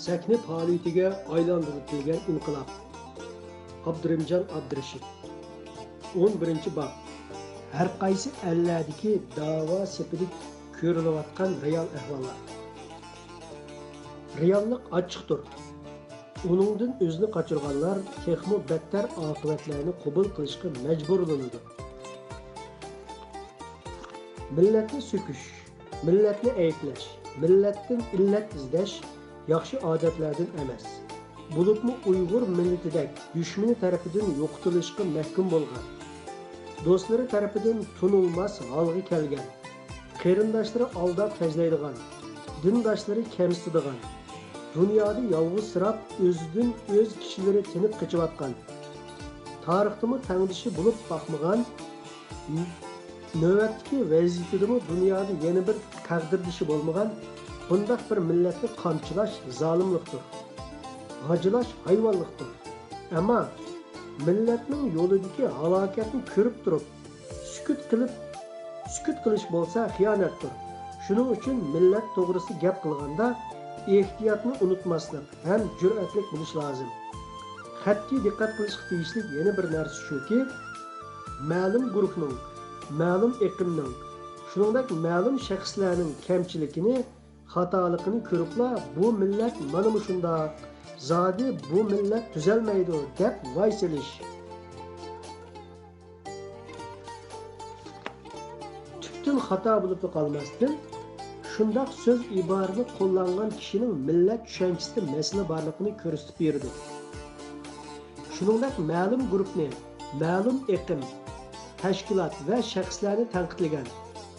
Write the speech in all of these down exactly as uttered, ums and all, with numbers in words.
سەھنە پائالىيىتىگە ئايلاندۇرۇپ كەلگەن ئىنقىلاب. ئابدۇرېھىمجان ئابدۇرېشىت. ئون بىرىنچى باب. ھەر قايسى ئەللەردىكى داۋا سېپىدە كۆرۈلۈۋاتقان رېئال ئەھۋاللار. رېئاللىق ئاچچىقتۇر. ئۇنىڭدىن ئۆزىنى قاچۇرغانلار تېخىمۇ بەتتەر ئاقىۋەتلەرنى قوبۇل قىلىشقا مەجبۇرلىنىدۇ. مىللەتنى سۆكۈش، مىللەتنى ئەيىبلەش، مىللەتتىن ئىللەت ئىزدەش ياخشى ئادەتلەردىن ئەمەس. بولۇپمۇ ئۇيغۇر مىللىتىدەك دۈشمىنى تەرىپىدىن يوقىتىلىشقا مەھكۇم بولغان، دوستلىرى تەرىپىدىن تونۇلماس ھالغا كەلگەن، قېرىنداشلىرى ئالداپ تەجلەيدىغان، دىنداشلىرى كەمسىتىدىغان، دۇنيادا يالغۇزسىراپ ئۆزىدىن ئۆز كىشىلىرى تېنىپ قېچىۋاتقان، تارىختىمۇ تەڭدىشى بولۇپ باقمىغان، نۆۋەتتىكى ۋەزىيىتىدىمۇ دۇنيادا يەنە بىر تەقدىردىشى بولمىغان بۇنداق بىر مىللەتنى قامچىلاش زالىملىقتۇر. غاجىلاش ھايۋانلىقتۇر. ئەمما مىللەتنىڭ يولىدىكى ھالاكەتنى كۆرۈپ تۇرۇپ، سۈكۈت قىلىپ، سۈكۈت قىلىش بولسا خىيانەتتۇر. شۇنىڭ ئۈچۈن مىللەت توغرىسىدا گەپ قىلغاندا ئېھتىياتنى ئۇنتۇماسلىق ھەم جۈرئەتلىك بولۇش لازىم. قەتئىي دىققەت قىلىشقا تېگىشلىك يەنە بىر نەرسە شۇكى، مەلۇم گۇرۇھنىڭ، مەلۇم ئېقىمنىڭ، شۇنىڭدەك مەلۇم شەخسلەرنىڭ كەمچىلىكىنى، خاتالىقىنى كۆرۈپلا، بۇ مىللەت مانا مۇشۇنداق، زادى بۇ مىللەت تۈزەلمەيدۇ، دەپ ۋاي سېلىش. تۈپتىن خاتا بولۇپلا قالماستىن، شۇنداق سۆز ئىبارىنى قوللانغان كىشىنىڭ مىللەت چۈشەنچىسىدە مەسىلە بارلىقىنى كۆرسىتىپ بېرىدۇ. شۇنىڭدەك مەلۇم گۇرۇپنى، مەلۇم ئېقىم، تەشكىلات ۋە شەخسلەرنى تەنقىدلىگەن،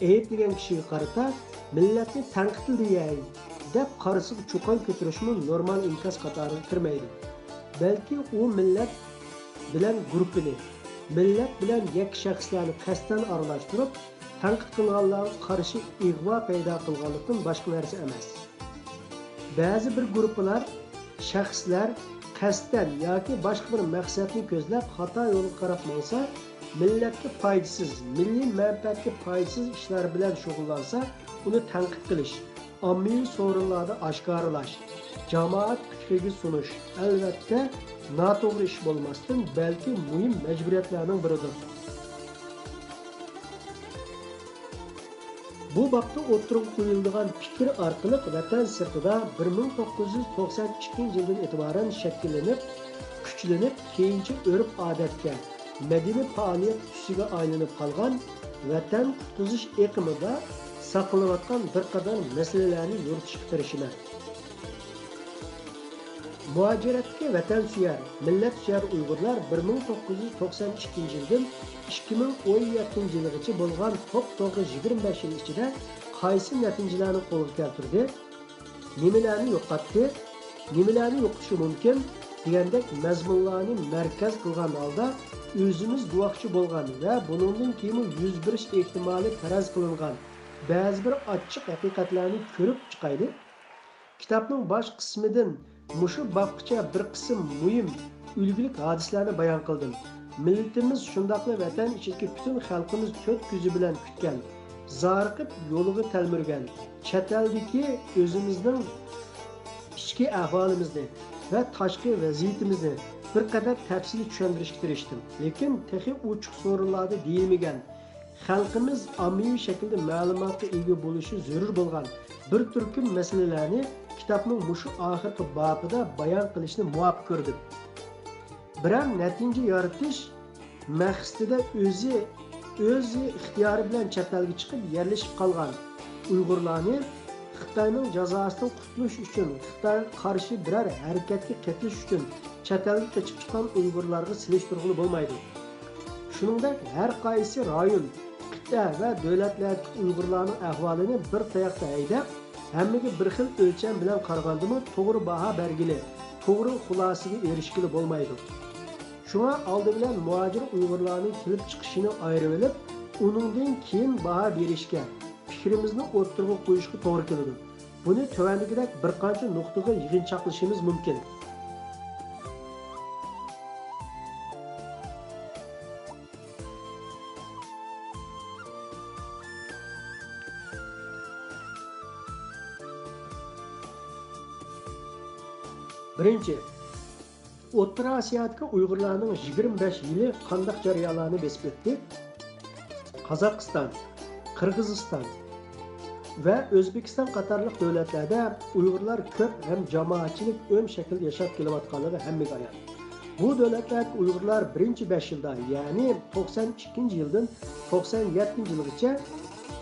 ئەيىبلىگەن كىشىگە قارىتا مىللەتنى تەنقىدلىدى ھەي دەپ قارىسىغا چۇقان كۆتۈرۈشمۇ نورمال ئىنكاس قاتارىغا كىرمەيدۇ. بەلكى ئۇ مىللەت بىلەن گۇرۇپپىنى، مىللەت بىلەن يەككە شەخسلەرنى قەستەن ئارىلاشتۇرۇپ، تەنقىد قىلغانلارغا قارشى ئىغۋا پەيدا قىلغانلىقتىن باشقا نەرسە ئەمەس. بەزى بىر گۇرۇپپىلار، شەخسلەر قەستەن ياكى باشقا بىر مەقسەتنى كۆزلەپ خاتا يولغا قاراپ ماڭسا، مىللەتكە پايدىسىز، مىللىي مەنپەئەتكە پايدىسىز ئىشلار بىلەن شۇغۇللانسا، ئۇنى تەنقىد قىلىش، ئاممىۋى سورۇنلاردا ئاشكارىلاش، جامائەت پىكرىگە سۇنۇش، ئەلۋەتتە، ناتوغرا ئىش بولماستىن، بەلكى مۇھىم مەجبۇرىيەتلەرنىڭ بىرىدۇر. بۇ بابتا ئوتتۇرىغا قويۇلىدىغان پىكىر ئارقىلىق ۋەتەن سىرتىدا بىر مىڭ توققۇز يۈز توقسان ئىككىنچى يىلدىن ئېتىبارەن شەكىللىنىپ، كۈچلىنىپ، كېيىنچە ئۆرپ-ئادەتكە، مەدەنىي پائالىيەت تۈسىگە ئايلىنىپ قالغان ۋەتەن قۇتقۇزۇش ئېقىمىدا ساقلىنىۋاتقان بىر قەدەر مەسىلىلەرنى يورۇتۇشقا تىرىشىمەن. مۇھاجىرەتتىكى ۋەتەنسۆيەر، مىللەتسۆيەر ئۇيغۇرلار بىر مىڭ توققۇز يۈز توقسان ئىككىنچى يىلدىن ئىككى مىڭ ئون يەتتىنچى يىلغىچە بولغان توپتوغرا يىگىرمە بەش يىل ئىچىدە قايسى نەتىجىلەرنى قولغا كەلتۈردى؟ نېمىلەرنى يوقاتتى؟ نېمىلەرنى يوقىتىشى مۇمكىن؟ دېگەندەك مەزمۇنلارنى مەركەز قىلغان ھالدا، ئۆزىمىز گۇۋاھچى بولغان ۋە بۇنىڭدىن كېيىنمۇ يۈز بېرىش ئېھتىمالى پەرەز قىلىنغان بەزى بىر ئاچچىق ھەقىقەتلەرنى كۆرۈپ چىقايلى. كىتابنىڭ باش قىسمىدىن مۇشۇ بابقىچە بىر قىسىم مۇھىم، ئۈلگىلىك ھادىسىلەرنى بايان قىلدىم. مىللىتىمىز، شۇنداقلا ۋەتەن ئىچىدىكى پۈتۈن خەلقىمىز تۆت كۆزى بىلەن كۈتكەن، زارىقىپ يولىغا تەلمۈرگەن، چەت ئەلدىكى ئۆزىمىزنىڭ ئىچكى ئەھۋالىمىزنى ۋە تاشقى ۋەزىيىتىمىزنى بىر قەدەر تەپسىلىي چۈشەندۈرۈشكە تىرىشتىم. لېكىن تېخى ئوچۇق سورۇنلاردا دېيىلمىگەن، خەلقىمىز ئاممىۋى شەكىلدە مەلۇماتقا ئىگە بولۇشى زۆرۈر بولغان بىر تۈركۈم مەسىلىلەرنى كىتابنىڭ مۇشۇ ئاخىرقى بابىدا بايان قىلىشنى مۇۋاپىق كۆردۈم. بىرەر نەتىجە يارىتىش مەقسىتىدە ئۆزى، ئۆز ئىختىيارى بىلەن چەت ئەلگە چىقىپ يەرلىشىپ قالغان ئۇيغۇرلارنى خىتاينىڭ جازاسىدىن قۇتۇلۇش ئۈچۈن، خىتايغا قارشى بىرەر ھەرىكەتكە قېتىلىش ئۈچۈن چەت ئەلگە قېچىپ چىققان ئۇيغۇرلارغا سېلىشتۇرغىلى بولمايدۇ. شۇنىڭدەك ھەر قايسى رايون، قىتئە ۋە دۆلەتلەردىكى ئۇيغۇرلارنىڭ ئەھۋالىنى بىر تاياقتا ھەيدەپ، ھەممىگە بىر خىل ئۆلچەم بىلەن قارىغاندىمۇ توغرا باھا بەرگىلى، توغرا خۇلاسىگە ئېرىشكىلى بولمايدۇ. شۇڭا ئالدى بىلەن مۇھاجىر ئۇيغۇرلارنىڭ كېلىپ چىقىشىنى ئايرىۋېلىپ، ئۇنىڭدىن كېيىن باھا بېرىشكە، پىكرىمىزنى ئوتتۇرىغا قويۇشقا توغرا كېلىدۇ. بۇنى تۆۋەندىكىدەك بىر قانچە نۇقتىغا يىغىنچاقلىشىمىز مۇمكىن. بىرىنچى، ئوتتۇرا ئاسىيادىكى ئۇيغۇرلارنىڭ يىگىرمە بەش يىلى قانداق جەريانلارنى بېسىپ ئۆتتى؟ قازاقىستان، قىرغىزىستان ۋە ئۆزبېكىستان قاتارلىق دۆلەتلەردە ئۇيغۇرلار كۆپ ھەم جامائەتچىلىك ئۆم شەكىلدە ياشاپ كېلىۋاتقانلىقى ھەممىگە ئايان. بۇ دۆلەتلەردىكى ئۇيغۇرلار بىرىنچى بەش يىلدا، يەنى توقسان ئىككىنچى يىلدىن توقسان يەتتىنچى يىلغىچە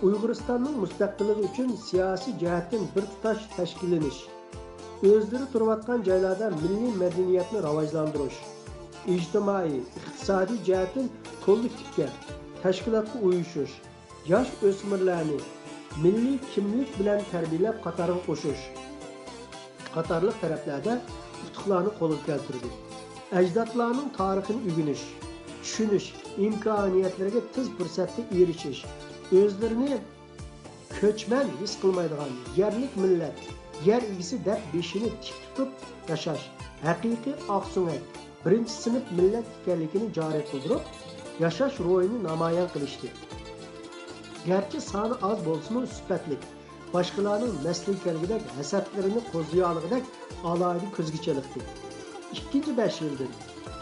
ئۇيغۇرىستاننىڭ مۇستەقىللىقى ئۈچۈن سىياسىي جەھەتتىن بىر تۇتاش تەشكىللىنىش، ئۆزلىرى تۇرۇۋاتقان جايلاردا مىللىي مەدەنىيەتنى راۋاجلاندۇرۇش، ئىجتىمائىي، ئىقتىسادىي جەھەتتىن كوللېكتىپكە، تەشكىلاتقا ئۇيۇشۇش، ياش ئۆسمۈرلەرنى مىللىي كىملىك بىلەن تەربىيەلەپ قاتارغا قوشۇش قاتارلىق تەرەپلەردە ئۇتۇقلارنى قولغا كەلتۈردى. ئەجدادلارنىڭ تارىخىنى ئۆگىنىش، چۈشىنىش، ئىمكانىيەتلىرىگە تېز پۇرسەتتە ئېرىشىش، ئۆزلىرىنى كۆچمەن ھېس قىلمايدىغان يەرلىك مىللەت، يەر ئىگىسى دەپ بېشىنى تىك تۇتۇپ ياشاش، ھەقىقىي ئاقسۆڭەك، بىرىنچى سىنىپ مىللەت ئىكەنلىكىنى جارى قىلدۇرۇپ، ياشاش روھىنى نامايان قىلىشتى. گەرچە سانى ئاز بولسىمۇ سۈپەتلىك، باشقىلارنىڭ مەستىگە كەلگۈدەك ھەسەتلىرىنى قوزغىيالىغۇدەك ئالاھىدە كۆزگە چېلىقتى. ئىككىنچى بەش يىلدىن،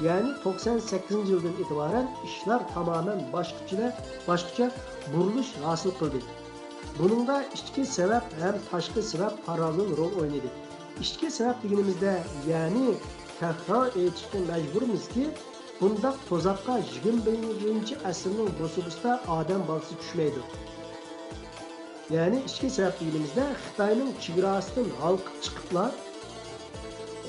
يەنى توقسان سەككىزىنچى يىلدىن ئېتىبارەن ئىشلار تامامەن باشقىچە، باشقىچە بۇرۇلۇش ھاسىل قىلدى. بۇنىڭدا ئىچكى سەۋەب ھەم تاشقى سەۋەب پاراللېل رول ئوينىدى. ئىچكى سەۋەب دېگىنىمىزدە، يەنى تەكرار ئېيتىشقا مەجبۇرمىزكى، بۇنداق تۇزاققا يىگىرمە بىرىنچى ئەسىرنىڭ بوسۇغىسىدا ئادەم بالىسى چۈشمەيدۇ. يەنى ئىچكى سەۋەب دېگىنىمىزدە خىتاينىڭ چېگراسىدىن ھالقىپ چىقىپلا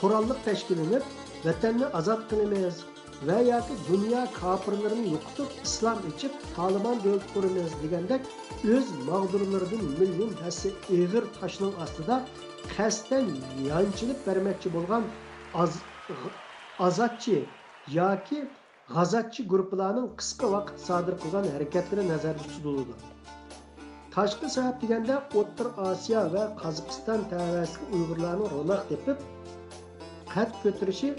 قوراللىق تەشكىللىنىپ، ۋەتەننى ئازاد قىلىمىز ۋە ياكى دۇنيا كاپىرلىرىنى يوقىتىپ، ئىسلام ئېچىپ، تالىبان دۆلىتى قۇرىمىز دېگەندەك ئۆز ماغدۇرلىرىدىن مىليون ھەسسە ئېغىر تاشنىڭ ئاستىدا قەستەن يانچىلىپ بەرمەكچى بولغان ئاز-، ئازادچى ياكى غازاتچى گۇرۇپپىلارنىڭ قىسقا ۋاقىت سادىر قىلغان ھەرىكەتلىرى نەزەردە تۇتۇلىدۇ. تاشقى سەۋەب دېگەندە ئوتتۇرا ئاسىيا ۋە قازاقىستان تەۋەسىدىكى ئۇيغۇرلارنىڭ روناق تېپىپ، قەد كۆتۈرۈشى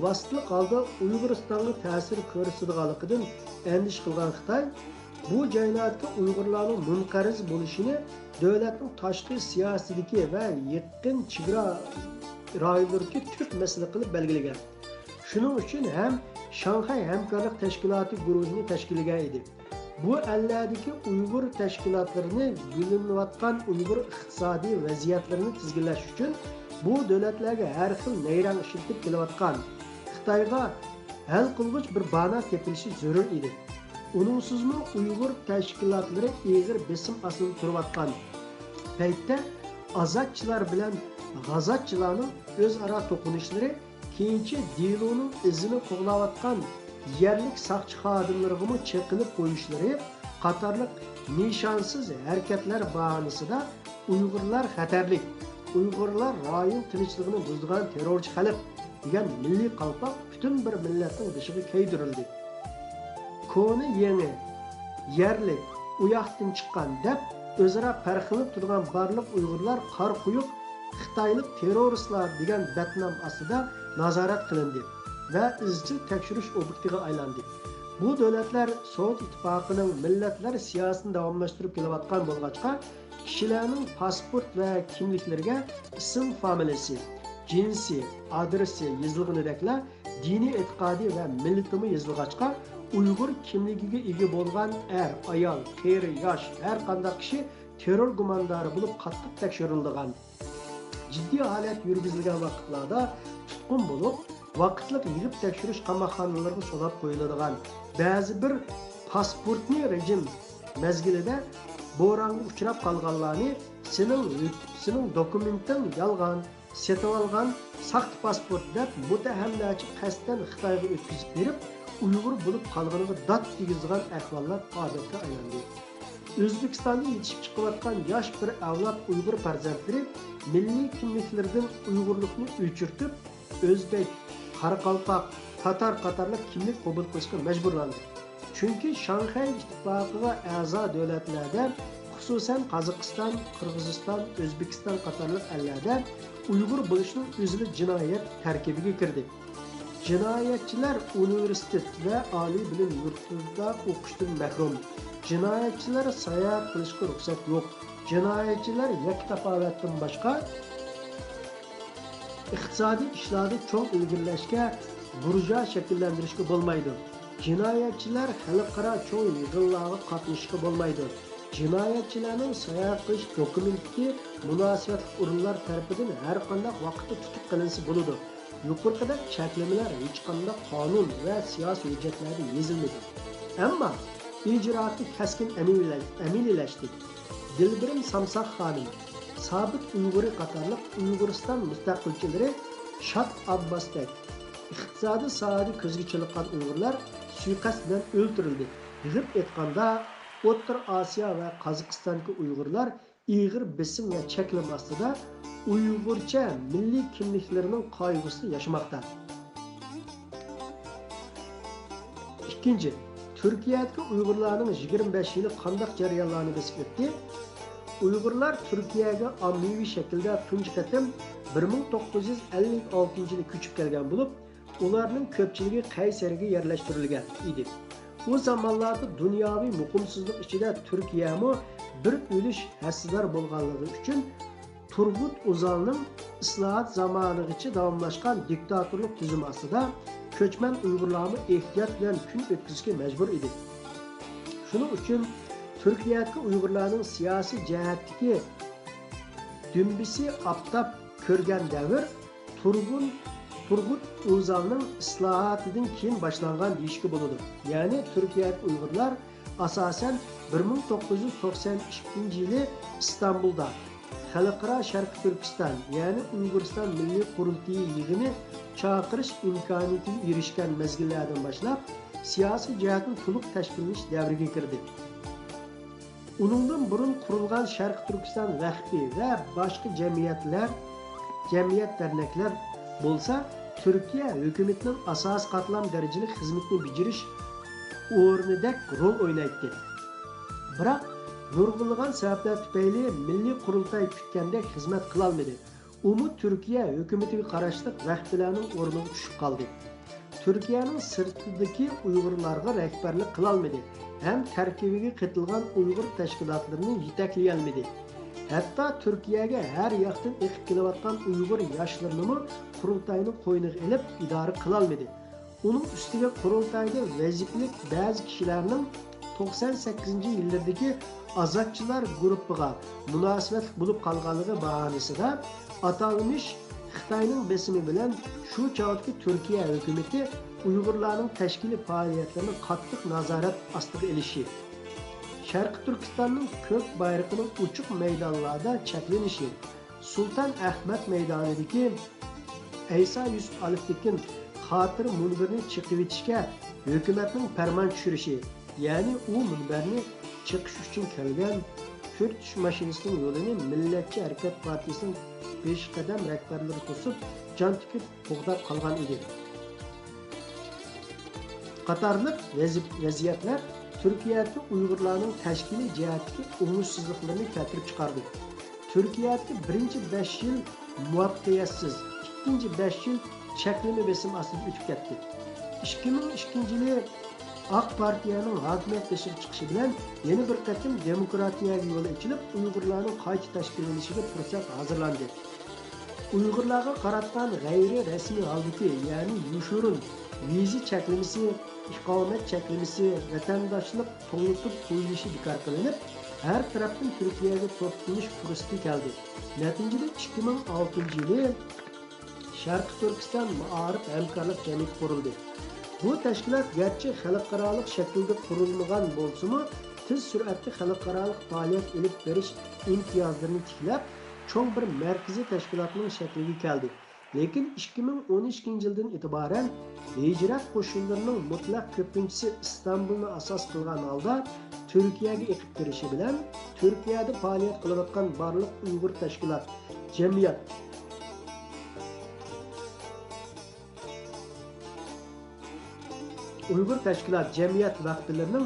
ۋاسىتىلىق ھالدا ئۇيغۇرىستانغا تەسىر كۆرسىتىدىغانلىقىدىن ئەندىشە قىلغان خىتاي، بۇ جايلاردىكى ئۇيغۇرلارنىڭ مۇنقەرز بولۇشىنى دۆلەتنىڭ تاشقى سىياسىتىدىكى ۋە يېقىن چېگرا رايونلىرىدىكى تۈپ مەسىلە قىلىپ بەلگىلىگەن. شۇنىڭ ئۈچۈن ھەم شاڭخەي ھەمكارلىق تەشكىلاتى گۇرۇھىنى تەشكىللىگەن ئىدى. بۇ ئەللەردىكى ئۇيغۇر تەشكىلاتلىرىنى گۈللىنىۋاتقان ئۇيغۇر ئىقتىسادىي ۋەزىيەتلىرىنى تىزگىنلەش ئۈچۈن بۇ دۆلەتلەرگە ھەر خىل نەيرەڭ ئىشلىتىپ كېلىۋاتقان خىتايغا ھەل قىلغۇچ بىر بانا تېپىلىشى زۆرۈر ئىدى. ئۇنىڭسىزمۇ ئۇيغۇر تەشكىلاتلىرى ئېغىر بېسىم ئاستىدا تۇرۇۋاتقان پەيتتە ئازادچىلار بىلەن غازاتچىلارنىڭ ئۆزئارا توقۇنۇشلىرى، كېيىنچە دېلونىڭ ئىزىنى قوغلاۋاتقان يەرلىك ساقچى خادىملىرىغىمۇ چېقىلىپ قويۇشلىرى قاتارلىق نىشانسىز ھەرىكەتلەر باھانىسىدا ئۇيغۇرلار خەتەرلىك، ئۇيغۇرلار رايون تىنچلىقىنى بۇزىدىغان تېررورچى خەلق دېگەن مىللىي قالپاق پۈتۈن بىر مىللەتنىڭ بېشىغا كىيدۈرۈلدى. كونا يېڭى، يەرلىك، ئۇياقتىن چىققان دەپ ئۆزئارا پەرقلىنىپ تۇرىدىغان بارلىق ئۇيغۇرلار قارا قويۇق خىتايلىق تېررورىستلار دېگەن بەتنام ئاستىدا نازارەت قىلىندى ۋە ئىزچىل تەكشۈرۈش ئوبيېكتىغا ئايلاندى. بۇ دۆلەتلەر سوۋېت ئىتتىپاقىنىڭ مىللەتلەر سىياسىتىنى داۋاملاشتۇرۇپ كېلىۋاتقان بولغاچقا، كىشىلەرنىڭ پاسپورت ۋە كىملىكلىرىگە ئىسىم فامىلىسى، جىنسى، ئادرېسى يېزىلغىنىدەكلا، دىنىي ئېتىقادى ۋە مىللىتىمۇ يېزىلغاچقا، ئۇيغۇر كىملىكىگە ئىگە بولغان ئەر، ئايال، قېرى، ياش، ھەر قانداق كىشى تېررور گۇماندارى بولۇپ قاتتىق تەكشۈرۈلىدىغان، جىددىي ھالەت يۈرگۈزۈلگەن ۋاقىتلاردا تۇتقۇن بولۇپ، ۋاقىتلىق يىغىپ تەكشۈرۈش قاماقخانىلىرىغا سولاپ قويۇلىدىغان، بەزى بىر پاسپورتنى رېجىم مەزگىلىدە بورانغا ئۇچراپ قالغانلارنى سېنىڭ، سېنىڭ دوكۇمېنتىڭ يالغان، سېتىۋالغان ساختا پاسپورت دەپ مۇتتەھەملەرچە قەستەن خىتايغا ئۆتكۈزۈپ بېرىپ، ئۇيغۇر بولۇپ قالغىنىغا دات دېگۈزىدىغان ئەھۋاللار ئادەتكە ئايلاندى. ئۆزبېكىستاندا يېتىشىپ چىقىۋاتقان ياش بىر ئەۋلاد ئۇيغۇر پەرزەنتلىرى مىللىي كىملىكلىرىدىن ئۇيغۇرلۇقنى ئۆچۈرتۈپ، ئۆزبېك، قاراقالپاق، تاتار قاتارلىق كىملىك قوبۇل قىلىشقا مەجبۇرلاندى. چۈنكى شاڭخەي ئىتتىپاقىغا ئەزا دۆلەتلەردە، خۇسۇسەن قازاقىستان، قىرغىزىستان، ئۆزبېكىستان قاتارلىق ئەللەردە ئۇيغۇر بولۇشنىڭ ئۆزىلا جىنايەت تەركىبىگە كىردى. جىنايەتچىلەر ئۇنىۋېرسىتېت ۋە ئالىي بىلىم يۇرتىدا ئوقۇشتىن مەھرۇم. جىنايەتچىلەر ساياھەت قىلىشقا رۇخسەت يوق. جىنايەتچىلەر يەككە تاپاۋەتتىن باشقا ئىقتىسادىي ئىشلاردا چوڭ ئىلگىرىلەشكە، بۇرژۇئا شەكىللەندۈرۈشكە بولمايدۇ. جىنايەتچىلەر خەلقئارا چوڭ يىغىنلارغا قاتنىشىشقا بولمايدۇ. جىنايەتچىلەرنىڭ ساياھەت قىلىش دوكۇمېنتىكى مۇناسىۋەتلىك ئورۇنلار تەرىپىدىن ھەرقانداق ۋاقىتتا تۇتۇپ قېلىنسا بولىدۇ. يۇقىرىقىدەك چەكلىمىلەر ھېچقانداق قانۇن ۋە سىياسىي ھۆججەتلەردە يېزىلمىدى. ئەمما ئىجرائاتى كەسكىن ئەمەلىيلەش-، ئەمەلىيلەشتى. دىلبىرىم سامساق خانىم، سابىت ئۇيغۇرى قاتارلىق ئۇيغۇرىستان مۇستەقىلچىلىرى شاد ئابباستەك ئىقتىسادىي ساھەدە كۆزگە چېلىققان ئۇيغۇرلار سۇيىقەست بىلەن ئۆلتۈرۈلدى. يىغىپ ئېيتقاندا، ئوتتۇرا ئاسىيا ۋە قازاقىستاندىكى ئۇيغۇرلار ئېغىر بېسىم ۋە چەكلىمە ئاستىدا ئۇيغۇرچە مىللىي كىملىكلىرىنىڭ قايغۇسىدا ياشىماقتا. ئىككىنچى، تۈركىيەدىكى ئۇيغۇرلارنىڭ يىگىرمە بەش يىلى قانداق جەريانلارنى بېسىپ ئۆتتى؟ ئۇيغۇرلار تۈركىيەگە ئاممىۋى شەكىلدە تۇنجى قېتىم بىر مىڭ توققۇز يۈز ئەللىك ئالتىنچى يىلى كۆچۈپ كەلگەن بولۇپ، ئۇلارنىڭ كۆپچىلىكى قەيسەرىگە يەرلەشتۈرۈلگەن ئىدى. ئۇ زامانلاردا دۇنياۋى مۇقىمسىزلىق ئىچىدە تۈركىيەمۇ بىر ئۈلۈش ھەسسىدار بولغانلىقى ئۈچۈن، تۇرغۇت ئوزالنىڭ ئىسلاھات زامانىغىچە داۋاملاشقان دىكتاتورلۇق تۈزۈمى ئاستىدا كۆچمەن ئۇيغۇرلارمۇ ئېھتىيات بىلەن كۈن ئۆتكۈزۈشكە مەجبۇر ئىدى. شۇنىڭ ئۈچۈن تۈركىيەدىكى ئۇيغۇرلارنىڭ سىياسىي جەھەتتىكى دۈمبىسى ئاپتاپ كۆرگەن دەۋر تۇرغۇن، تۇرغۇت ئوزالنىڭ ئىسلاھاتىدىن كېيىن باشلانغان دېيىشكە بولىدۇ. يەنى تۈركىيەدىكى ئۇيغۇرلار ئاساسەن بىر مىڭ توققۇز يۈز توقسەن ئىككىنچى يىلى ئىستانبۇلدا خەلقئارا شەرقىي تۈركىستان، يەنى ئۇيغۇرىستان مىللىي قۇرۇلتىيى يىغىنى چاقىرىش ئىمكانىيىتىگە ئېرىشكەن مەزگىللەردىن باشلاپ، سىياسىي جەھەتتىن تولۇق تەشكىللىنىش دەۋرىگە كىردى. ئۇنىڭدىن بۇرۇن قۇرۇلغان شەرقىي تۈركىستان ۋەقپى ۋە باشقا جەمئىيەتلەر، جەمئىيەت دەرنەكلەر بولسا تۈركىيە ھۆكۈمىتىنىڭ ئاساسىي قاتلام دەرىجىلىك خىزمىتىنى بېجىرىش ئورنىدەك رول ئوينايتتى. بىراق نۇرغۇنلىغان سەۋەبلەر تۈپەيلى مىللىي قۇرۇلتاي كۈتكەندەك خىزمەت قىلالمىدى. ئۇمۇ تۈركىيە ھۆكۈمىتىگە قاراشلىق ۋەقپىلەرنىڭ ئورنىغا چۈشۈپ قالدى. تۈركىيەنىڭ سىرتىدىكى ئۇيغۇرلارغا رەھبەرلىك قىلالمىدى ھەم تەركىبىگە قېتىلغان ئۇيغۇر تەشكىلاتلىرىنى يېتەكلىيەلمىدى. ھەتتا تۈركىيەگە ھەر ياقتىن ئېقىپ كېلىۋاتقان ئۇيغۇر ياشلىرىنىمۇ قۇرۇلتاينىڭ قوينىغا ئېلىپ ئىدارە قىلالمىدى. ئۇنىڭ ئۈستىگە قۇرۇلتايدا ۋەزىپىلىك بەزى كىشىلەرنىڭ توقسان سەككىزىنچى يىللىرىدىكى ئازادچىلار گۇرۇپپىغا مۇناسىۋەتلىك بولۇپ قالغانلىقى باھانىسىدا ئاتالمىش خىتاينىڭ بېسىمى بىلەن شۇ چاغدىكى تۈركىيە ھۆكۈمىتى ئۇيغۇرلارنىڭ تەشكىلىي پائالىيەتلىرىنى قاتتىق نازارەت ئاستىغا ئېلىشى، شەرقىي تۈركىستاننىڭ كۆك بايرىقىنىڭ ئوچۇق مەيدانلاردا چەكلىنىشى، سۇلتان ئەخمەت مەيدانىدىكى ئەيسا يۈسۈپ ئالپتېكىن خاتىرە مۇنبىرىنى چېقىۋېتىشكە ھۆكۈمەتنىڭ پەرمان چۈشۈرۈشى، يەنى ئۇ مۇنبەرنى چېقىش ئۈچۈن كەلگەن تۈرتۈش ماشىنىسىنىڭ يولىنى مىللەتچى ھەرىكەت پارتىيىسىنىڭ پېشقەدەم رەھبەرلىرى توسۇپ، جان تىكىپ قوغداپ قالغان ئىدى. قاتارلىق ۋەزىپ-، ۋەزىيەتلەر تۈركىيەدىكى ئۇيغۇرلارنىڭ تەشكىلىي جەھەتتىكى ئوڭۇشسىزلىقلىرىنى كەلتۈرۈپ چىقاردى. تۈركىيەدىكى بىرىنچى بەش يىل مۇۋەپپەقىيەتسىز، ئىككىنچى بەش يىل چەكلىمە بېسىم ئاستىدا ئۆتۈپ كەتتى. ئىككى مىڭ ئىككىنچى يىلى ئاق پارتىيەنىڭ ھاكىمىيەت بېشىغا چىقىشى بىلەن يەنە بىر قېتىم دېموكراتىيەگە يول ئېچىلىپ، ئۇيغۇرلارنىڭ قايتا تەشكىللىنىشىگە پۇرسەت ھازىرلاندى. ئۇيغۇرلارغا قاراتقان غەيرىي رەسمىي ھالدىكى، يەنى يوشۇرۇن ۋىزا چەكلىمىسى، ئىقامەت چەكلىمىسى، ۋەتەنداشلىق توڭلىتىپ قويۇلۇشى بىكار قىلىنىپ، ھەر تەرەپتىن تۈركىيەگە توپلىنىش پۇرسىتى كەلدى. نەتىجىدە ئىككى مىڭ ئالتىنچى يىلى شەرقىي تۈركىستان مائارىپ ھەمكارلىق جەمئىيىتى قۇرۇلدى. بۇ تەشكىلات گەرچە خەلقئارالىق شەكىلدە قۇرۇلمىغان بولسىمۇ، تېز سۈرئەتتە خەلقئارالىق پائالىيەت ئېلىپ بېرىش ئىمتىيازلىرىنى تىكلەپ، چوڭ بىر مەركىزىي تەشكىلاتنىڭ شەكلىگە كەلدى. لېكىن ئىككى مىڭ ئون ئىككىنچى يىلدىن ئېتىبارەن ھىجرەت قوشۇنلىرىنىڭ مۇتلەق كۆپىنچىسى ئىستانبۇلنى ئاساس قىلغان ھالدا تۈركىيەگە ئېقىپ كىرىشى بىلەن، تۈركىيەدە پائالىيەت قىلىۋاتقان بارلىق ئۇيغۇر تەشكىلات، جەمئىيەت، ئۇيغۇر تەشكىلات، جەمئىيەت ۋەقپىلىرىنىڭ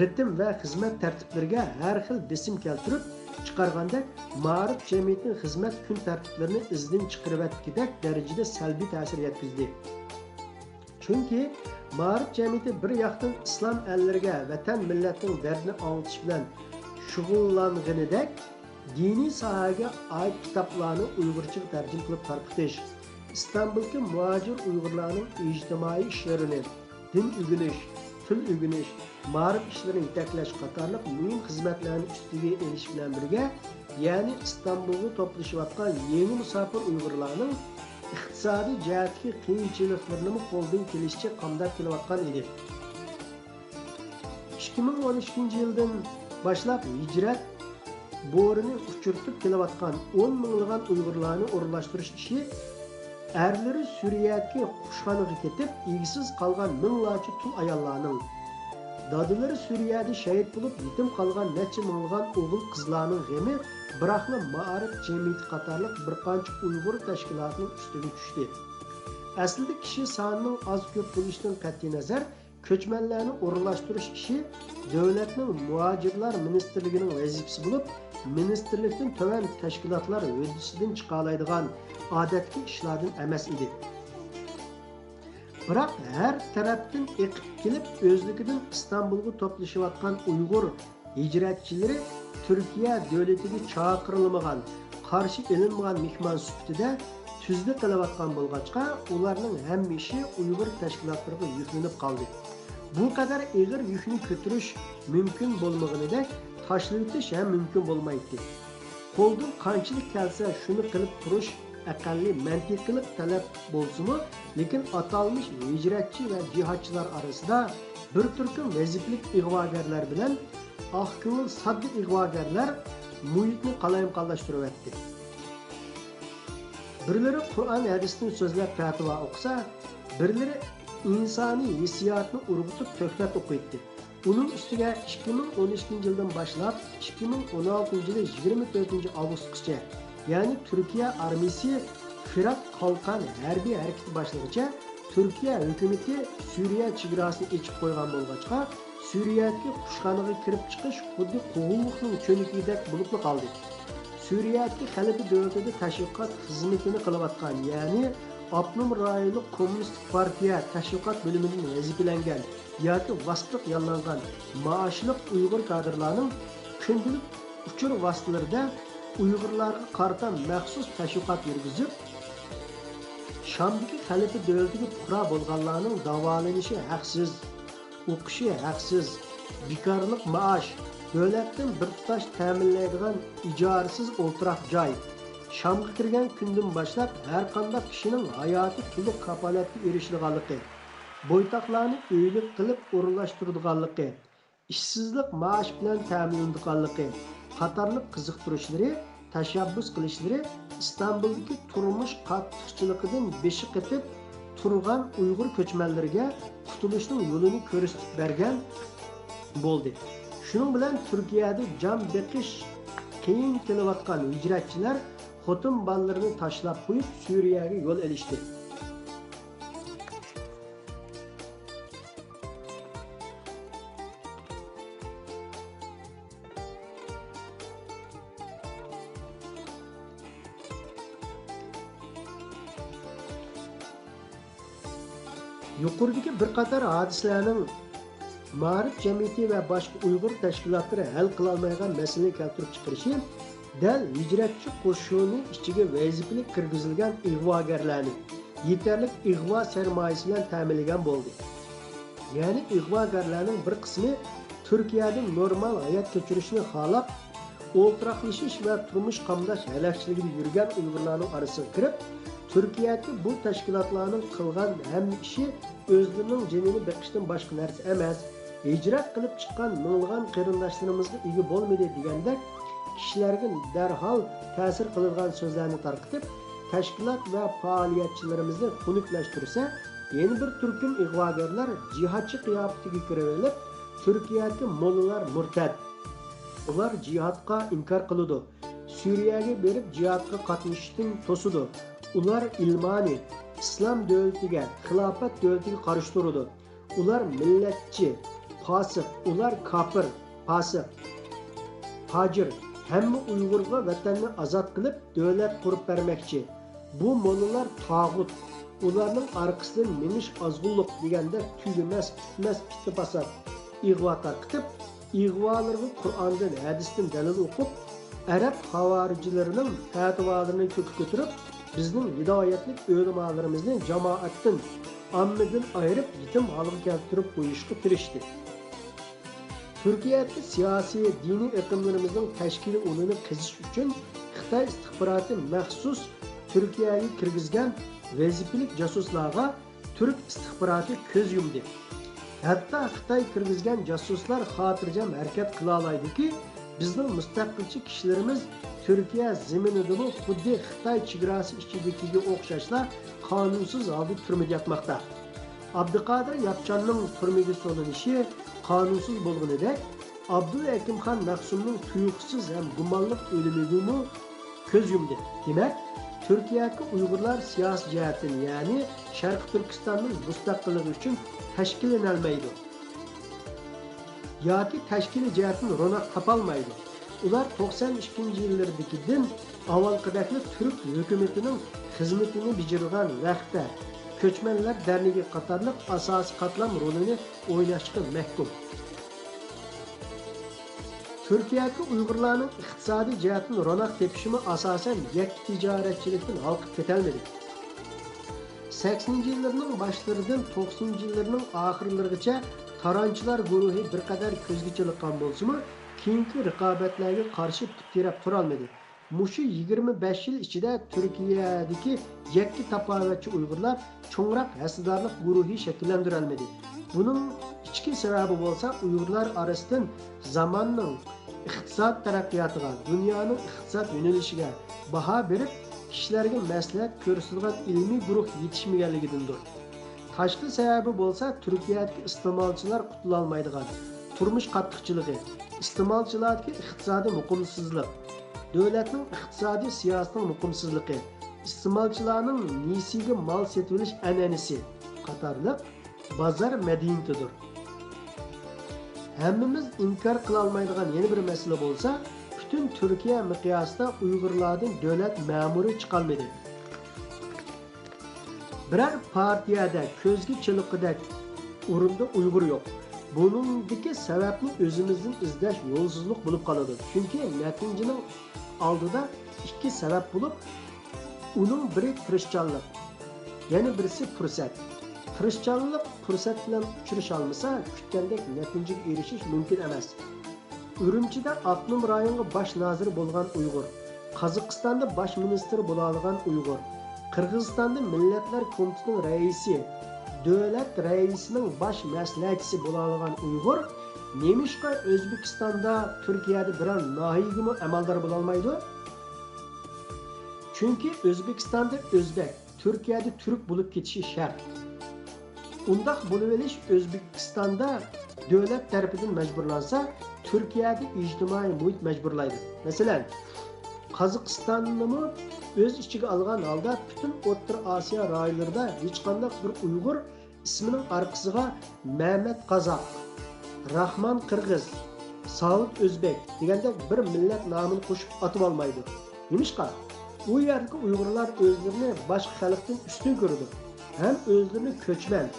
رىتىم ۋە خىزمەت تەرتىپلىرىگە ھەر خىل بېسىم كەلتۈرۈپ چىقارغاندەك، مائارىپ جەمئىيىتىنىڭ خىزمەت كۈن تەرتىپلىرىنى ئىزدىن چىقىرىۋەتكۈدەك دەرىجىدە سەلبىي تەسىر يەتكۈزدى. چۈنكى مائارىپ جەمئىيىتى بىر ياقتىن ئىسلام ئەللىرىگە ۋەتەن مىللەتنىڭ دەردىنى ئاڭلىتىش بىلەن شۇغۇللانغىنىدەك، دىنىي ساھەگە ئائىت كىتابلارنى ئۇيغۇرچىغا تەرجىمە قىلىپ تارقىتىش، ئىستانبۇلدىكى مۇھاجىر ئۇيغۇرلارنىڭ ئىجتىمائىي ئىشلىرىنى، دىن ئۆگىنىش، تىل ئۆگىنىش، مائارىپ ئىشلىرىنى يېتەكلەش قاتارلىق مۇھىم خىزمەتلەرنى ئۈستىگە ئېلىش بىلەن بىرگە، يەنى ئىستانبۇلغا توپلىشىۋاتقان يېڭى مۇساپىر ئۇيغۇرلارنىڭ ئىقتىسادىي جەھەتتىكى قىيىنچىلىقلىرىنىمۇ قولدىن كېلىشىچە قامداپ كېلىۋاتقان ئىدى. ئىككى مىڭ ئون ئىككىنچى يىلدىن باشلاپ ھىجرەت بورىنى ئۇچۇرتۇپ كېلىۋاتقان ئون مىڭلىغان ئۇيغۇرلارنى ئورۇنلاشتۇرۇش ئىشى، ئەرلىرى سۈرىيەدىكى قۇشخانىغا كېتىپ، ئىگىسىز قالغان مىڭلارچە تۇل ئاياللارنىڭ، دادىلىرى سۈرىيەدە شېھىت بولۇپ، يېتىم قالغان نەچچە مىڭلىغان ئوغۇل-قىزلارنىڭ غېمى، بىراقلا مائارىپ جەمئىيىتى قاتارلىق بىر قانچە ئۇيغۇر تەشكىلاتىنىڭ ئۈستىگە چۈشتى. ئەسلىدە كىشى سانىنىڭ ئاز-كۆپ بولۇشىدىن قەتئىينەزەر، كۆچمەنلەرنى ئورۇنلاشتۇرۇش ئىشى دۆلەتنىڭ مۇھاجىرلار مىنىستىرلىكىنىڭ ۋەزىپىسى بولۇپ، مىنىستىرلىكتىن تۆۋەن تەشكىلاتلار ھۆددىسىدىن چىقالايدىغان ئادەتتىكى ئىشلاردىن ئەمەس ئىدى. بىراق ھەر تەرەپتىن ئېقىپ كېلىپ، ئۆزلۈكىدىن ئىستانبۇلغا توپلىشىۋاتقان ئۇيغۇر ھىجرەتچىلىرى تۈركىيە دۆلىتىگە چاقىرىلمىغان، قارشى ئېلىنمىغان مېھمان سۈپىتىدە تۈزدە قېلىۋاتقان بولغاچقا، ئۇلارنىڭ ھەممە ئىشى ئۇيغۇر تەشكىلاتلىرىغا يۈكلىنىپ قالدى. بۇ قەدەر ئېغىر يۈكنى كۆتۈرۈش مۇمكىن بولمىغىنىدەك، تاشلىۋېتىش ھەم مۇمكىن بولمايتتى. قولدىن قانچىلىك كەلسە، شۇنى قىلىپ تۇرۇش ئەقەللىي مەنتىقىلىق تەلەپ بولسىمۇ، لېكىن ئاتالمىش ھىجرەتچى ۋە جىھادچىلار ئارىسىدا بىر تۈركۈم ۋەزىپىلىك ئىغۋاگەرلەر بىلەن ئاق كۆڭۈل ساددا ئىغۋاگەرلەر مۇھىتنى قالايمىقانلاشتۇرۇۋەتتى. بىرلىرى قۇرئان ھەدىستىن سۆزلەپ پەتىۋا ئوقۇسا، بىرلىرى ئىنسانىي ھېسسىياتنى ئۇرغۇتۇپ تۆھمەت ئوقۇيتتى. ئۇنىڭ ئۈستىگە ئىككى مىڭ ئون ئىككىنچى يىلدىن باشلاپ ئىككى مىڭ ئون ئالتىنچى يىلى يىگىرمە تۆتىنچى ئاۋغۇستقىچە، يەنى تۈركىيە ئارمىيىسى فىرات قالقان ھەربىي ھەرىكىتى باشلىغىچە تۈركىيە ھۆكۈمىتى سۈرىيە چېگراسىنى ئېچىپ قويغان بولغاچقا، سۈرىيەدىكى قۇشخانىغا كىرىپ چىقىش خۇددى قوغۇنلۇقنىڭ چۆنىكىگىدەك بولۇپلا قالدى. سۈرىيەدىكى خەلىپە دۆلىتىدە تەشۋىقات خىزمىتىنى قىلىۋاتقان، يەنى ئاپتونوم رايونلۇق كوممۇنىستىك پارتىيە تەشۋىقات بۆلۈمىدىن ۋەزىپىلەنگەن ياكى ۋاسىتىلىق ياللانغان مائاشلىق ئۇيغۇر كادىرلارنىڭ كۈندىلىك ئۇچۇر ۋاسىتىلىرىدە ئۇيغۇرلارغا قارىتا مەخسۇس تەشۋىقات يۈرگۈزۈپ، شامدىكى خەلىپە دۆلىتىگە پۇقرا بولغانلارنىڭ داۋالىنىشى ھەقسىز، ئوقۇشى ھەقسىز، بىكارلىق مائاش، دۆلەتتىن بىر تۇتاش تەمىنلەيدىغان ئىجارىسىز ئولتۇراق جاي، شامغا كىرگەن كۈندىن باشلاپ ھەرقانداق كىشىنىڭ ھاياتى تولۇق كاپالەتكە ئېرىشىدىغانلىقى، بويتاقلارنى ئۆيلۈك قىلىپ ئورۇنلاشتۇرىدىغانلىقى، ئىشسىزلىق مائاش بىلەن تەمىنلىنىدىغانلىقى قاتارلىق قىزىقتۇرۇشلىرى، تەشەببۇس قىلىشلىرى ئىستانبۇلدىكى تۇرمۇش قاتتىقچىلىقىدىن بېشى قېتىپ تۇرغان ئۇيغۇر كۆچمەنلىرىگە قۇتۇلۇشنىڭ يولىنى كۆرسىتىپ بەرگەن بولدى. شۇنىڭ بىلەن تۈركىيەدە جان بېقىش قىيىن كېلىۋاتقان ھىجرەتچىلەر خوتۇن بالىلىرىنى تاشلاپ قويۇپ، سۈرىيەگە يول ئېلىشتى. يۇقىرىدىكى بىر قاتار ھادىسىلەرنىڭ مائارىپ جەمئىيىتى ۋە باشقا ئۇيغۇر تەشكىلاتلىرى ھەل قىلالمايدىغان مەسىلىنى كەلتۈرۈپ چىقىرىشى دەل ھىجرەتچى قوشۇنى ئىچىگە ۋەزىپىلىك كىرگۈزۈلگەن ئىغۋاگەرلەرنى، يېتەرلىك ئىغۋا سەرمايىسى بىلەن تەمىنلىگەن بولدى. يەنى ئىغۋاگەرلەرنىڭ بىر قىسمى تۈركىيەدە نورمال ھايات كەچۈرۈشنى خالاپ، ئولتۇراقلىشىش ۋە تۇرمۇش قامداش ھەلەكچىلىكىدە يۈرگەن ئۇيغۇرلارنىڭ ئارىسىغا كىرىپ، تۈركىيەدىكى بۇ تەشكىلاتلارنىڭ قىلغان ھەممە ئىشى ئۆزلىرىنىڭ جېنىنى بېقىشتىن باشقا نەرسە ئەمەس، ھىجرەت قىلىپ چىققان مىڭلىغان قېرىنداشلىرىمىزغا ئىگە بولمىدى دېگەندەك، كىشىلەرگە دەرھال تەسىر قىلىدىغان سۆزلەرنى تارقىتىپ، تەشكىلات ۋە پائالىيەتچىلىرىمىزنى خۇنۈكلەشتۈرسە، يەنە بىر تۈركۈم ئىغۋاگەرلەر جىھادچى قىياپىتىگە كىرىۋېلىپ، تۈركىيەدىكى موللىلار مۇرتەت، ئۇلار جىھادقا ئىنكار قىلىدۇ، سۈرىيەگە بېرىپ جىھادقا قاتنىشىشتىن توسىدۇ، ئۇلار ئىلمانىي، ئىسلام دۆلىتىگە، خىلاپەت دۆلىتىگە قارشى تۇرىدۇ. ئۇلار مىللەتچى، پاسىق، ئۇلار كاپىر، پاسىق، پاجىر، ھەممە ئۇيغۇرغا ۋەتەننى ئازاد قىلىپ، دۆلەت قۇرۇپ بەرمەكچى. بۇ موللىلار تاغۇت، ئۇلارنىڭ ئارقىسىدىن مېڭىش ئازغۇنلۇق دېگەندەك تۈگىمەس، پۈتمەس پىتنە-پاسات، ئىغۋا تارقىتىپ، ئىغۋالىرىغا قۇرئاندىن، ھەدىستىن دەلىل ئوقۇپ، ئەرەب خاۋارىجلىرىنىڭ پەتىۋالىرىنى كۆككە كۆتۈرۈپ، بىزنىڭ ھىدايەتلىك ئۆلىمالىرىمىزنى جامائەتتىن، ئاممىدىن ئايرىپ، يېتىم ھالغا كەلتۈرۈپ قويۇشقا تىرىشتى. تۈركىيەدىكى سىياسىي، دىنىي ئېقىملىرىمىزنىڭ تەشكىلىي ئۇلىنى قېزىش ئۈچۈن خىتاي ئىستىخباراتى مەخسۇس تۈركىيەگە كىرگۈزگەن ۋەزىپىلىك جاسۇسلارغا تۈرك ئىستىخباراتى كۆز يۇمدى. ھەتتا خىتاي كىرگۈزگەن جاسۇسلار خاتىرجەم ھەرىكەت قىلالايدۇكى، بىزنىڭ مۇستەقىلچى كىشىلىرىمىز تۈركىيە زېمىنىدىمۇ خۇددى خىتاي چېگراسى ئىچىدىكىگە ئوخشاشلا قانۇنسىز ھالدا تۈرمىدە ياتماقتا. ئابدۇقادىر ياپچاننىڭ تۈرمىگە سولىنىشى قانۇنسىز بولغىنىدەك، ئابدۇلھەكىمخان مەخسۇمنىڭ تۇيۇقسىز ھەم گۇمانلىق ئۆلۈمىگىمۇ كۆز يۇمدى. دېمەك، تۈركىيەدىكى ئۇيغۇرلار سىياسىي جەھەتتىن، يەنى شەرقىي تۈركىستاننىڭ مۇستەقىللىقى ئۈچۈن تەشكىللىنەلمەيدۇ ياكى تەشكىلىي جەھەتتىن روناق تاپالمايدۇ. ئۇلار توقسان ئىككىنچى يىللىرىدىكىدىن ئاۋۋالقىدەكلا تۈرك ھۆكۈمىتىنىڭ خىزمىتىنى بېجىرىدىغان رەھبەر، كۆچمەنلەر دەرنىكى قاتارلىق ئاساسىي قاتلام رولىنى ئويناشقا مەھكۇم. تۈركىيەدىكى ئۇيغۇرلارنىڭ ئىقتىسادىي جەھەتتىن روناق تېپىشىمۇ ئاساسەن يەككە تىجارەتچىلىكتىن ھالقىپ كېتەلمىدى. سەكسىنىنچى يىللىرىنىڭ باشلىرىدىن توقسىنىنچى يىللىرىنىڭ ئاخىرلىرىغىچە تارانچىلار گۇرۇھى بىر قەدەر كۆزگە چېلىققان بولسىمۇ، كېيىنكى رىقابەتلەرگە قارشى پۇت تىرەپ تۇرالمىدى. مۇشۇ يىگىرمە بەش يىل ئىچىدە تۈركىيەدىكى يەككە تاپاۋەتچى ئۇيغۇرلار چوڭراق ھەسسىدارلىق گۇرۇھى شەكىللەندۈرەلمىدى. بۇنىڭ ئىچكى سەۋەبى بولسا، ئۇيغۇرلار ئارىسىدىن زاماننىڭ ئىقتىساد تەرەققىياتىغا، دۇنيانىڭ ئىقتىساد يۆنىلىشىگە باھا بېرىپ، كىشىلەرگە مەسلىھەت كۆرسىتىدىغان ئىلمىي گۇرۇھ يېتىشمىگەنلىكىدىندۇر. تاشقى سەۋەبى بولسا، تۈركىيەدىكى ئىستېمالچىلار قۇتۇلالمايدىغان تۇرمۇش قاتتىقچىلىقى، ئىستېمالچىلاردىكى ئىقتىسادىي مۇقىمسىزلىق، دۆلەتنىڭ ئىقتىسادىي سىياسىتىنىڭ مۇقىمسىزلىقى، ئىستېمالچىلارنىڭ نېسىگە مال سېتىۋېلىش ئەنئەنىسى قاتارلىق بازار مەدەنىيىتىدۇر. ھەممىمىز ئىنكار قىلالمايدىغان يەنە بىر مەسىلە بولسا، پۈتۈن تۈركىيە مىقياسىدا ئۇيغۇرلاردىن دۆلەت مەمۇرى چىقالمىدى. بىرەر پارتىيەدە كۆزگە چېلىققۇدەك ئورۇندا ئۇيغۇر يوق. بۇنىڭدىكى سەۋەبنى ئۆزىمىزدىن ئىزدەش يولسىزلىق بولۇپ قالىدۇ. چۈنكى نەتىجىنىڭ ئالدىدا ئىككى سەۋەب بولۇپ، ئۇنىڭ بىرى تىرىشچانلىق، يەنە بىرسى پۇرسەت. تىرىشچانلىق پۇرسەت بىلەن ئۇچرىشالمىسا، كۈتكەندەك نەتىجىگە ئېرىشىش مۇمكىن ئەمەس. ئۈرۈمچىدە ئاپتونوم رايونغا باش نازىر بولغان ئۇيغۇر، قازاقىستاندا باش مىنىستىر بولالىغان ئۇيغۇر، قىرغىزىستاندا مىللەتلەر كومىتېتىنىڭ رەئىسى، دۆلەت رەئىسىنىڭ باش مەسلىھەتچىسى بولالىغان ئۇيغۇر نېمىشقا ئۆزبېكىستاندا، تۈركىيەدە بىرەر ناھىيىگىمۇ ئەمەلدار بولالمايدۇ؟ چۈنكى ئۆزبېكىستاندا ئۆزبەك، تۈركىيەدە تۈرك بولۇپ كېتىشى شەرت. ئۇنداق بولۇۋېلىش ئۆزبېكىستاندا دۆلەت تەرىپىدىن مەجبۇرلانسا، تۈركىيەدە ئىجتىمائىي مۇھىت مەجبۇرلايدۇ. مەسىلەن، قازاقىستاننىمۇ ئۆز ئىچىگە ئالغان ھالدا پۈتۈن ئوتتۇرا ئاسىيا رايونلىرىدا ھېچقانداق بىر ئۇيغۇر ئىسمىنىڭ ئارقىسىغا مەمەت قازاق، راخمان قىرغىز، ساۋۇت ئۆزبەك دېگەندەك بىر مىللەت نامىنى قوشۇپ ئاتىۋالمايدۇ. نېمىشقا؟ ئۇ يەردىكى ئۇيغۇرلار ئۆزلىرىنى باشقا خەلقتىن ئۈستۈن كۆرىدۇ ھەم ئۆزلىرىنى كۆچمەن،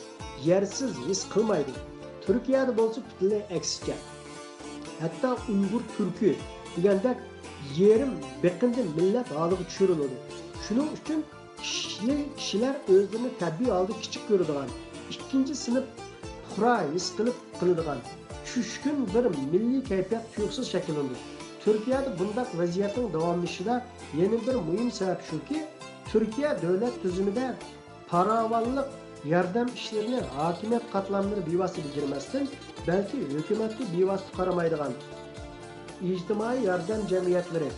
يەرسىز ھېس قىلمايدۇ. تۈركىيەدە بولسا پۈتۈنلەي ئەكسىچە. ھەتتا ئۇيغۇر تۈركى دېگەندەك يېرىم بېقىندى مىللەت ھالىغا چۈشۈرۈلىدۇ. شۇنىڭ ئۈچۈن كىشىلەر، كىشىلەر ئۆزلىرىنى تەبىئىي ھالدا كىچىك كۆرىدىغان، ئىككىنچى سىنىپ پۇقرا ھېس قىلىپ قىلىدىغان، چۈشكۈن بىر مىللىي كەيپىيات تۇيۇقسىز شەكىللىنىدۇ. تۈركىيەدە بۇنداق ۋەزىيەتنىڭ داۋاملىشىشىدا يەنە بىر مۇھىم سەۋەب شۇكى، تۈركىيە دۆلەت تۈزۈمىدە پاراۋانلىق ياردەم ئىشلىرىنى ھاكىمىيەت قاتلاملىرى بىۋاسىتە بېجىرمەستىن، بەلكى ھۆكۈمەتكە بىۋاسىتە قارىمايدىغان، ئىجتىمائىي ياردەم جەمئىيەتلىرى،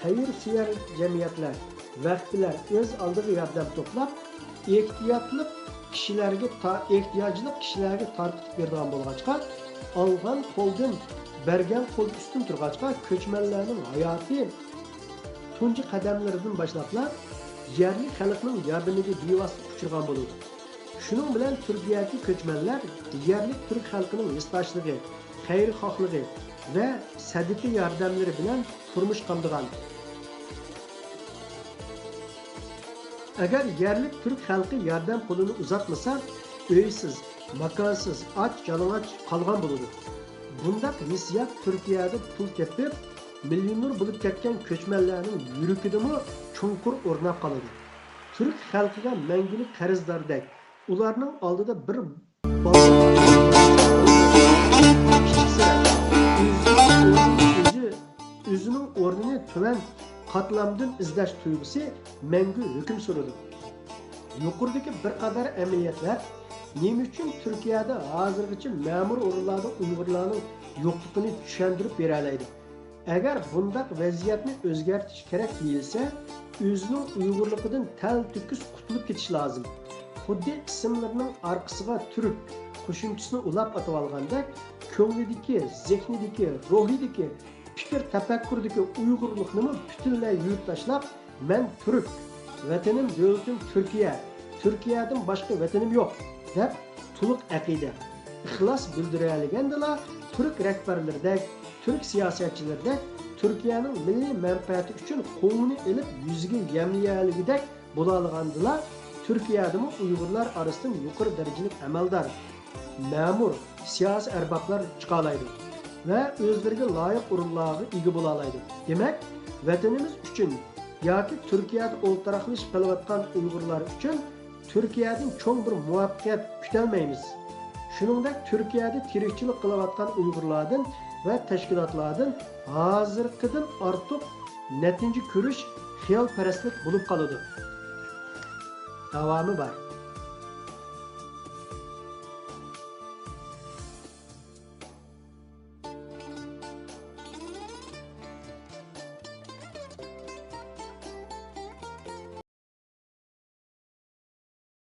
خەير-سەھىيە جەمئىيەتلەر، ۋەخپىلەر ئۆز ئالدىغا ياردەم توپلاپ، ئېھتىياتلىق كىشىلەرگە تا-، ئېھتىياجلىق كىشىلەرگە تارقىتىپ بېرىدىغان بولغاچقا، ئالغان قولدىن بەرگەن قول ئۈستۈن تۇرغاچقا، كۆچمەنلەرنىڭ ھاياتى تۇنجى قەدەملىرىدىن باشلاپلا يەرلىك خەلقنىڭ ياردىمىگە بىۋاسىتە ئۇچرىغان بولىدۇ. شۇنىڭ بىلەن تۈركىيەدىكى كۆچمەنلەر يەرلىك تۈرك خەلقىنىڭ ھېسداشلىقى، خەيرخاھلىقى ۋە سەدىقە ياردەملىرى بىلەن تۇرمۇش قامدىغان. ئەگەر يەرلىك تۈرك خەلقى ياردەم قولىنى ئۇزاتمىسا، ئۆيسىز، ماكانسىز، ئاچ-يالىڭاچ قالغان بولىدۇ. بۇنداق ھېسسىيات تۈركىيەدە پۇل تېپىپ، مىليونېر بولۇپ كەتكەن كۆچمەنلەرنىڭ يۈرىكىدىمۇ چوڭقۇر ئورناپ قالىدۇ. تۈرك خەلقىگە مەڭگۈلۈك قەرزداردەك، ئۇلارنىڭ ئالدىدا بىر ئۆزىنىڭ ئورنىنى تۆۋەن قاتلامدىن ئىزدەش تۇيغۇسى مەڭگۈ ھۆكۈم سۈرىدۇ. يۇقىرىدىكى بىر قەدەر ئەمەلىيەتلەر نېمە ئۈچۈن تۈركىيەدە ھازىرغىچە مەمۇرىي ئورۇنلاردا ئۇيغۇرلارنىڭ يوقلۇقىنى چۈشەندۈرۈپ بېرەلەيدۇ؟ ئەگەر بۇنداق ۋەزىيەتنى ئۆزگەرتىش كېرەك دېيىلسە، ئۆزىنىڭ ئۇيغۇرلۇقىدىن تەلتۆكۈس قۇتۇلۇپ كېتىش لازىم. خۇددى ئىسىملىرىنىڭ ئارقىسىغا تۈرك قوشۇمچىسىنى ئۇلاپ ئاتىۋالغاندەك، كۆڭلىدىكى، زېھنىدىكى، روھىدىكى، پىكىر تەپەككۇردىكى ئۇيغۇرلۇقنىمۇ پۈتۈنلەي يۇيۇپ تاشلاپ، مەن تۈرك، ۋەتىنىم، دۆلىتىم تۈركىيە، تۈركىيەدىن باشقا ۋەتىنىم يوق، دەپ تولۇق ئەقىدە، ئىخلاس بىلدۈرەلىگەندىلا، تۈرك رەھبەرلىرىدەك، تۈرك سىياسەتچىلىرىدەك تۈركىيەنىڭ مىللىي مەنپەئەتى ئۈچۈن قوڭىنى ئېلىپ يۈزىگە يەملىيەلىگۈدەك بولالىغاندىلا، تۈركىيەدىمۇ ئۇيغۇرلار ئارىسىدىن يۇقىرى دەرىجىلىك ئەمەلدار، مەمۇر، سىياسىي ئەربابلار چىقالايدۇ ۋە ئۆزلىرىگە لايىق ئورۇنلارغا ئىگە بولالايدۇ. دېمەك، ۋەتىنىمىز ئۈچۈن ياكى تۈركىيەدە ئولتۇراقلىشىپ قېلىۋاتقان ئۇيغۇرلار ئۈچۈن تۈركىيەدىن چوڭ بىر مۇۋەپپەقىيەت كۈتەلمەيمىز. شۇنىڭدەك تۈركىيەدە تىرىكچىلىك قىلىۋاتقان ئۇيغۇرلاردىن ۋە تەشكىلاتلاردىن ھازىرقىدىن ئارتۇق نەتىجە كۆرۈش خىيالپەرەسلىك بولۇپ قالىدۇ. داۋامى بار.